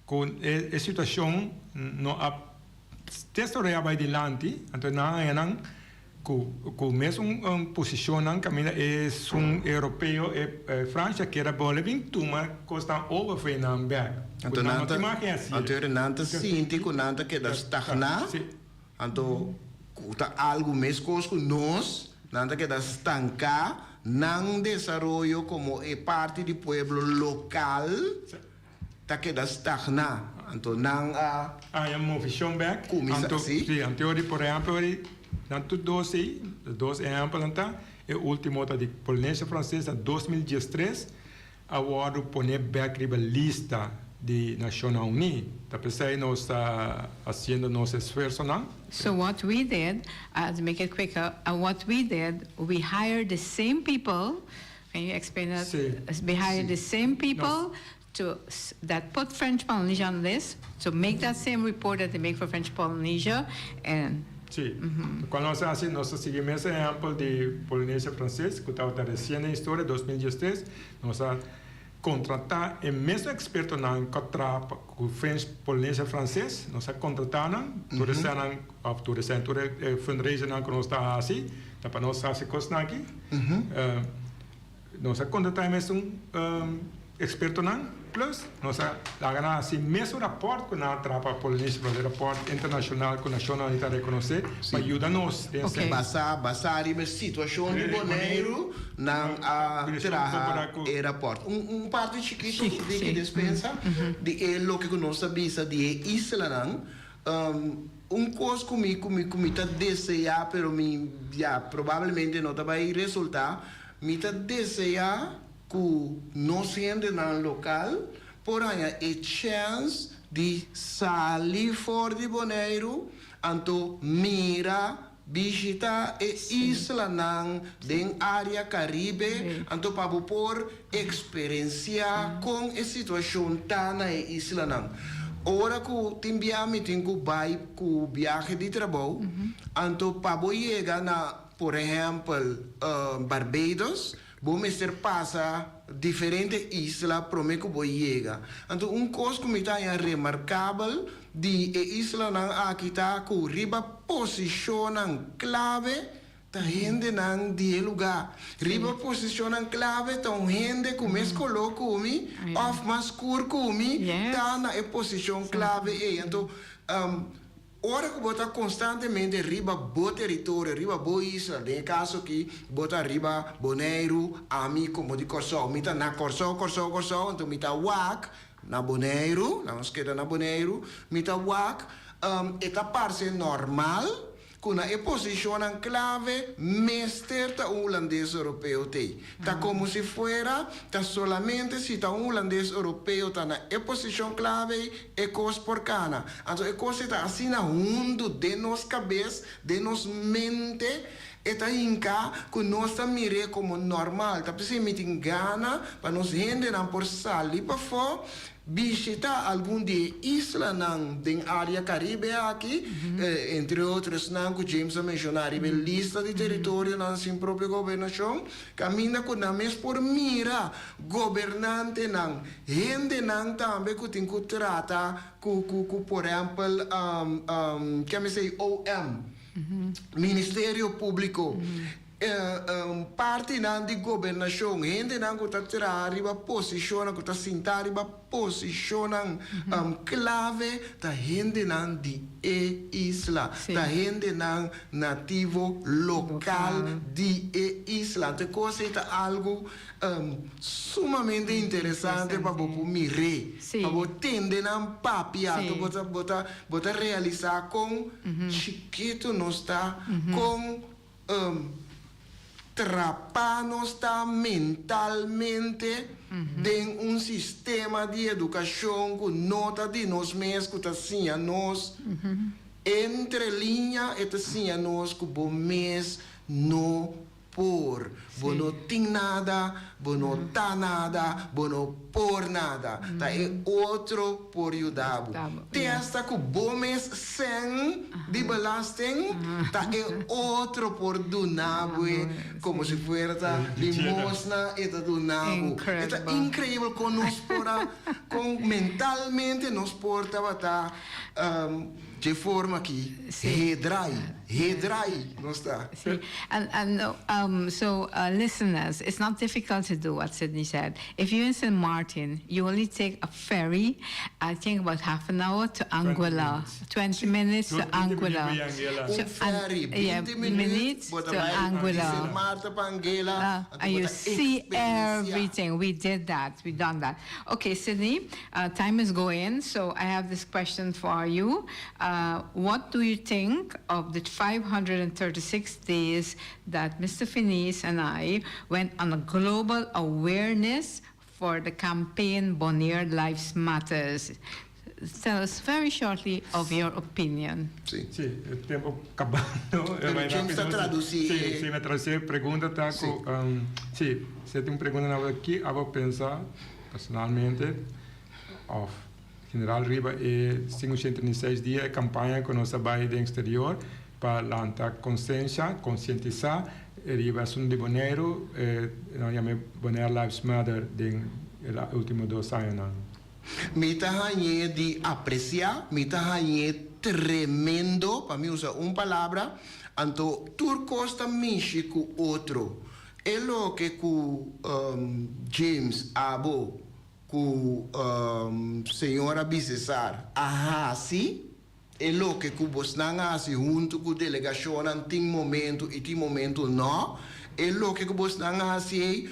cu e situacion no a desaroya bay dilanti, anto nan a haña nan cu cu mesun posicionnan caminda esun europeo e Francia kier a bole bin tuma cosnan over for nan bek. Anto nan ta anto nan ta sinti cu nan ta keda stagna. Anto ku ta algu meskos ku nos, nan ta keda stanká nan desaroyo komo e parti di pueblo lokal ta keda stagná. Anto nan a Haña movishon bèk. kuminsá Anto, si. sí, anto ori por ehèmpel ori nan tur dos ei, dos ehèmpelnan ta, e último ta di Polinesia Franses na 2013 a wòrdu poné bèk riba lista. Di Nashonnan Uní. Ta p'esei nos ta hasiendo nos esfuersonan. So what we did, to make it quicker, what we did, we hired the same people, can you explain that? Sí. We hired the same people to that put French Polynesia on list, to make that same report that they make for French Polynesia, and. Sí. Lokual nos a hasi, nos a sigui mes ehèmpel di Polynesia Franses, ku tabata resien den historia, 2013, nos a Kontratá e mesun ekspertonan ku a traha pa ku French Polynesia Franses, nos a kontratá nan, tur e sènnan òf tur e sèn, tur e fundraisernan ku nos ta hasi, ta pa nos hasi kosnan aki. Nos a kontratá e mesun ekspertonan, plus nos a laga nan hasi mesun rapòrt ku nan a traha pa Polynesia Franses, rapòrt internashonal ku Nashonnan Uní ta rekonosé pa yuda nos den esei. Basá basá riba e situashon di Boneiru. Nan a traha e raport. Un parti chikitu di ki despensa di e loke ku nos ta bisa di e islanan. Un kos ku mi ku mi ku mi ta deseá pero mi ya probablemente no ta bai resultá, mi ta deseá ku nos hendenan lokal por haña e chèns di sali for di Boneiru anto mira Bishita e islanan den área Karibe anto pa bo por eksperensiá kon e situashon ta na e islanan. Ora ku tin bia mi tin ku bai ku biahe di trabou, anto pa bo yega na por ehèmpel Barbados, Bo mester pasa diferente isla prome ku bo yega. Anto un kos ku mi ta haña remarkabel di e islanan aki ta ku riba posishonnan klave ta hendenan di e lugá. Riba posishonnan klave ta un hende ku mes koló ku mi òf mas skur ku mi ta na e posishon klave ei. Anto Ora ku bo ta konstantemente riba bo teritorio, riba bo isla, den e kaso aki bo ta riba Boneiru, ami komo di Kòrsou, mi ta na Kòrsou, Kòrsou, Kòrsou, anto mi ta wak na Boneiru, laga nos keda na Boneiru, mi ta wak, e ta parse normal ku na e posishonnan klave mester ta un hulandes europeo t'ei. Ta komo si fuera ta solamente si ta un hulandes europeo ta na e posishon klave ei, E kos por kana. Anto e kos ei ta asina hundu den nos kabes, den nos mente, e ta hinká ku nos ta mir'é komo normal. Ta p'esei mi tin gana pa nos hendenan por sali pafó, bishitá algun di e islanan den área Karibe aki, entre otro esnan ku James a menshoná riba e lista di teritorionan sin propio gobernashon, kaminda ku nan mes por mira gobernantenan, Hendenan tambe ku tin ku trata ku ku ku por ehèmpel ke mi sei OM, Ministerio Públiko, partinan di gobernashon, hendenan ku ta traha riba posishonnan, ku ta sintá riba posishonnan klave ta hendenan di e isla, ta hendenan nativo lokal di e isla. Anto e kos ei ta algu Sumamente interesante pa bo por mir'é, pa bo tende nan papia, anto bo ta bo ta bo ta realisá kon chikitu nos ta, kon trapá nos ta mentalmente den un sistema di edukashon ku no ta di nos mes, ku ta siña nos entre liña, e ta siña nos ku bo mes no por. Bo no tin nada, bo no ta nada, bo no por nada. Ta e otro por yuda bo. Te hasta ku bo mes sèn di belasting, ta e otro por duna bo e komo si fuera ta limosna e ta duna bo. E ta inkreibel kon nos por a, kon mentalmente nos por tabata Dje forma aki, hedrai, hedrai nos ta. Sí, and, and um, so uh, listeners, it's not difficult to do what Sydney said. If you're in St. Martin, you only take a ferry, I think about half an hour to Anguilla. 20 minutes to Anguilla. Un ferry, 20 minutes, bo ta bai di Sint Maarten pa Anguilla, uh, and you see everything. We did that. We done that. Okay, Sydney, uh, time is going, so I have this question for you. Uh, what do you think of the 536 days that Mr. Finis and I went on a global awareness? for the campaign Bonaire Lives Matters. Tell us very shortly of your opinion. Si. Si, e tempo kabando. Pero James ta tradusí Si, e. si, mi a tradusí e pregunta ta ku, si, si tin un pregunta na ki abo pensa personalmente òf general riba e 536 dia e kampaña ku nos a bai den eksterior pa lanta konsensha, konsientisá riba asuntu di Boneiru, nan yama e Bonaire Lives Matter den e ultimo dos añanan. Mi ta hañ'é di apresiá, mi ta hañ'é tremendo, pa mi usa un palabra, anto tur kos ta mishi ku otro. E loke ku James, abo ku señora Bisesar a hasi, e loke ku bosnan a hasi huntu ku delegashonnan tin momentu i tin momentu no, e loke ku bosnan a hasi ei,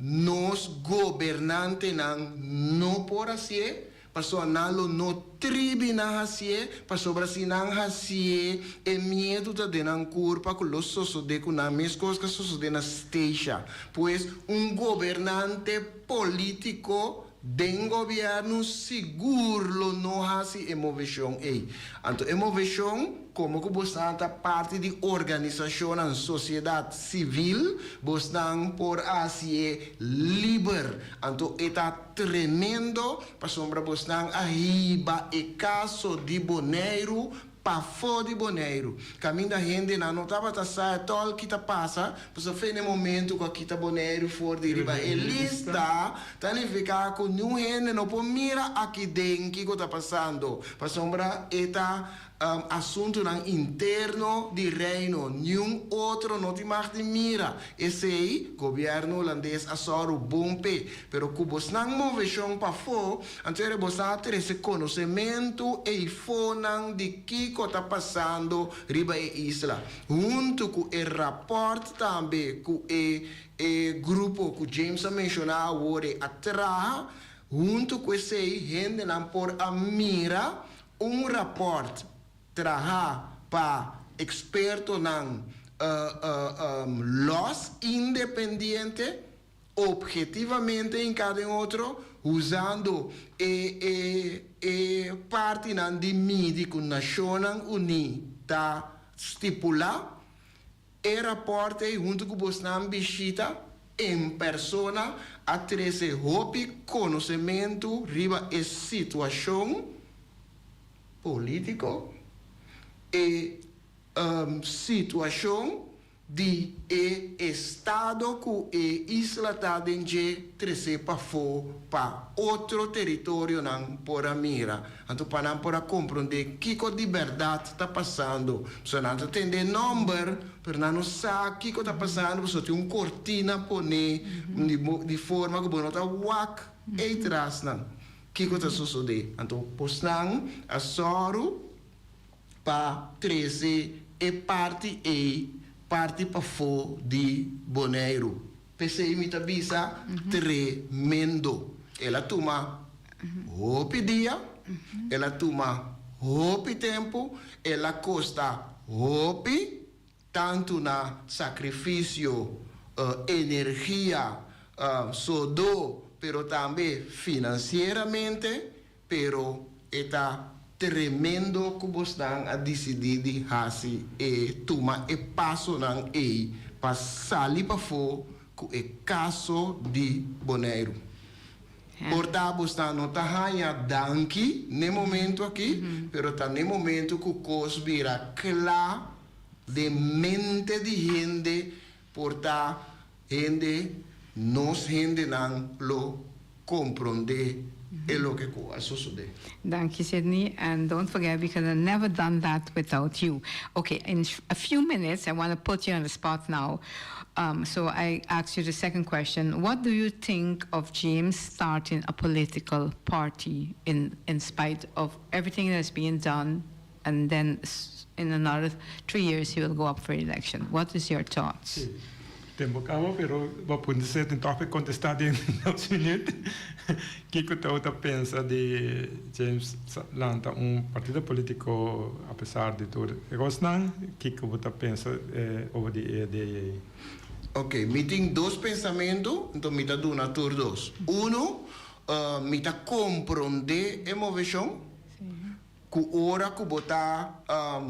Nos gobernantenan no por hasié, pasobra nan lo no tribi na hasié, pasobra si nan hasié, e miedu ta den nan kurpa ku lo sosodé ku nan meskos ku a sosodé na Statia. Pues, un gobernante polítiko den gobièrnu sigur lo no hasi e moveshon ei. Anto e moveshon, komo ku bosnan ta parti di organisashonnan sosiedat sivil, bosnan por hasié liber. Anto e ta tremendo pasobra bosnan a hiba e kaso di Boneiru Pafó di Boneiru, kaminda hendenan no tabata sa etòl ki ta pasa, pasobra fe n'e momentu ku a kita Boneiru for di riba e lista, ta nifiká ku niun hende no por mira aki den kiko ta pasando, pasobra e ta asuntunan interno di Reino, niun otro no tin mag di mira. Esei, gobièrnu hulandes a sòru bon p'e. Pero ku bosnan moveshon pafó, anto ere bosnan a trese konosementu eifonan di kiko ta pasando riba e isla. Huntu ku e rapòrt tambe ku e e grupo ku James a menshoná awor e a traha, huntu ku esei hendenan por a mira un rapòrt trahá pa ekspertonan lòs independiente. Obhetivamente hinká den otro, usando e e e partinan di midi ku Nashonnan Uní ta stipulá. E rapòrt ei huntu ku bosnan bishita en persona a trese hopi konosementu riba e situashon polítiko, e situashon di e estado ku e isla ta den dje tresé pafó pa otro teritorionan por a mira, anto pa nan por a komprondé kiko di bèrdat ta pasando. Pasobra nan ta tende e nòmber, pero nan no sa kiko ta pasando pasobra tin un kortina poné di forma ku bo no ta wak ei trasnan kiko ta sosodé. Anto bosnan a sòru. pa trese e parti ei parti pafó di Boneiru. P'esei mi ta bisa tremendo. El a tuma hopi dia, el a tuma hopi tempu, el a kosta hopi, tantu na sakrifisio, energia, sodó, pero tambe finansieramente. Pero e ta tremendo ku bosnan a disidí di hasi e tuma e pasonan ei pa sali pafó ku e kaso di Boneiru. Por ta bosnan no ta haña danki n'e momento aki, pero ta n'e momento ku kos bira kla den mente di hende, por ta Hende, nos hendenan lo komprondé e loke ku a sosodé. Danki Sidney and don't forget we could have never done that without you. Okay, in a few minutes I want to put you on the spot now. So I ask you the second question. What do you think of James starting a political party in in spite of everything that's being done and then in another 3 years he will go up for election? What is your thoughts? Si, tempo kaba, pero bo punta ser tin tòg por kontestá den 2 minüt. Kiko ta pensa di James lanta un partido polítiko apesar di tur e kosnan? Kiko bo ta pensa over di e idea ei? Ok, mi tin dos pensamentu, anto mi ta duna tur dos. Uno, mi ta komprondé e moveshon, ku ora ku bo ta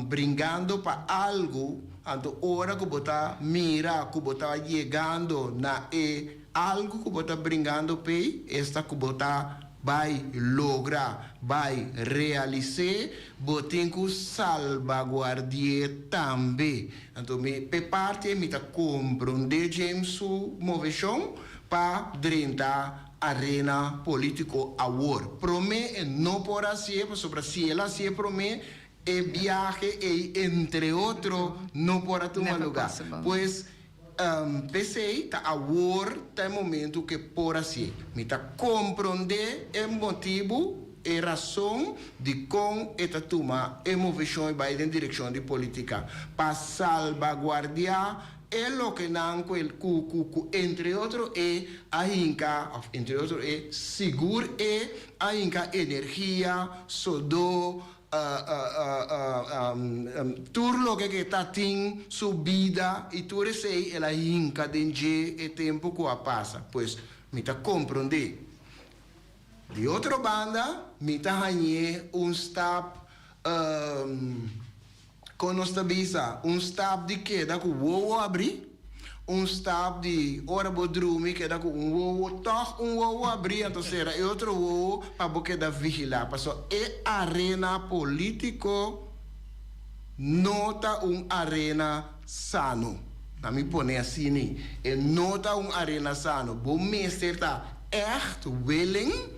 bringando pa algu, anto ora ku bo ta mira ku bo ta yegando na e algu ku bo ta bringando p'ei, esta ku bo ta bai logra, bai realis'é, bo tin ku salbaguardi'é tambe. Anto mi p'e parti ei mi ta komprondé James su moveshon pa drenta arena polítiko awor. Promé e no por hasié pasobra si el hasié promé e biahe ei entre otro no por a tuma lugá. Pues p'esei ta awor ta e momento ku e por hasié. Mi ta komprondé e motibu, e rason dikon e ta tuma e moveshon i bai den direkshon di politika, pa salbaguardiá e lokenan ku el ku ku ku entre otro e a hinka òf entre otro e sigur e a hinka energia, sodó, tur loke ku e ta tin su bida i tur esei el a hinka den dje e tempu ku a pasa. Pues mi ta komprondé. Di otro banda mi ta hañ'é un stap Kon nos ta bisa, un stap di keda ku wowo abrí, un stap di ora bo drumi keda ku un wowo, tòg un wowo abrí anto sera e otro wowo pa bo keda vigilá. Pasobra e arena polítiko no ta un arena sano. Na mi pone asini, e no ta un arena sano. Bo mester ta ègt willing.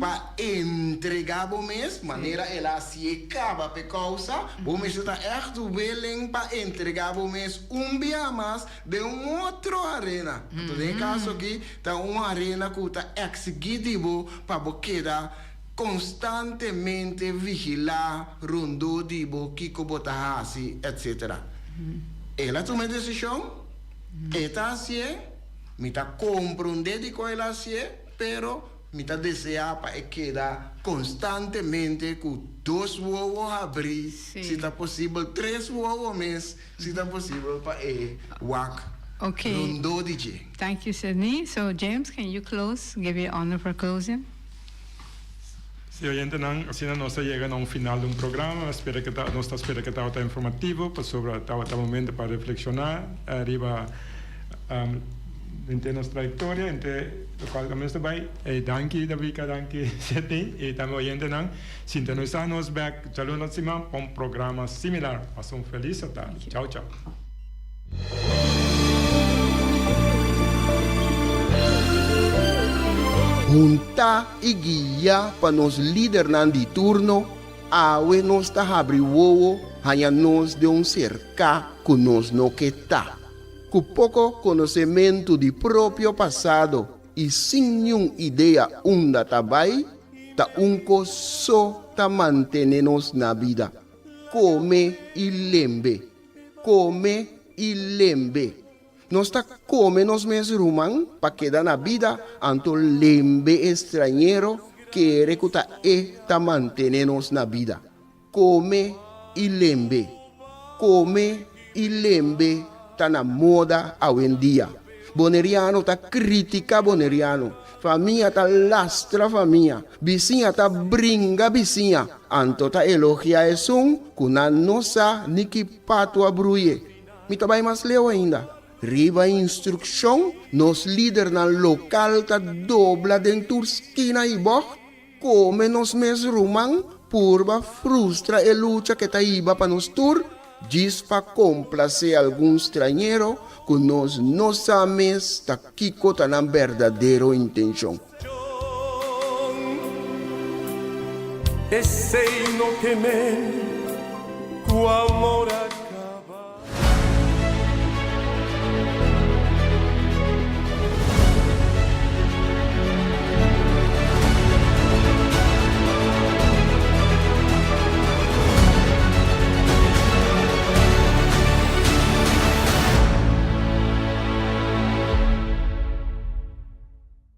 Pa entregá bo mes, manera el a hasié kaba p'e kousa, bo mester ta ègt willing pa entregá bo mes un bia mas den un otro arena. Anto den e kaso akí ta un arena ku ta eksigí di bo pa bo keda konstantemente vigilá rondó di bo kiko bo ta hasi, etcétera. El a tuma e desishon, e ta hasié, mi ta komprondé dikon el a hasié. Pero mi ta deseá pa e keda konstantemente ku dos wowo habrí, si ta posibel tres wowo mes, si ta posibel pa e wak rondó di dje. Thank you Sidney. So James can you close, give you honor for closing. Sí oyentenan, asina nos a yega na un final di un programa. Mi spera ke ta, nos ta spera ke tabata informativo pasobra tabata momento pa reflekshoná riba henter nos trayektoria, henter lokual ta mester bai. E danki Davika, danki Sidney i tambe oyentenan. Sintonisá nos bèk djaluna siman pa un programa similar. Pasa un felis atardi. Chau chau. Huntá i guiá pa nos lidernan di turno, awe nos ta habri wowo haña nos den un serká ku nos no ke ta. Ku poko konosementu di propio pasado i sin niun idea unda ta bai, ta un kos so ta mantene nos na bida, kome i lembe. Kome i lembe. Nos ta kome nos mes ruman pa keda na bida, anto lembe e strañero kere ku ta e ta mantene nos na bida. Kome i lembe. Kome i lembe ta na moda awendia. Boneriano ta kritika boneriano, famia ta lastra famia, bisiña ta bringa bisiña, anto ta elogia esun ku nan no sa ni ki patu a bruye. Mi ta bai mas leu ainda. Riba instrukshon, nos lidernan lokal ta dobla den tur skina i bògt, kome nos mes ruman, purba frustra e lucha ke ta hiba pa nos tur, djis pa komplasé algun strañero ku nos no sa mes ta kiko ta nan berdadero intenshon. Esei no ke men ku amor a.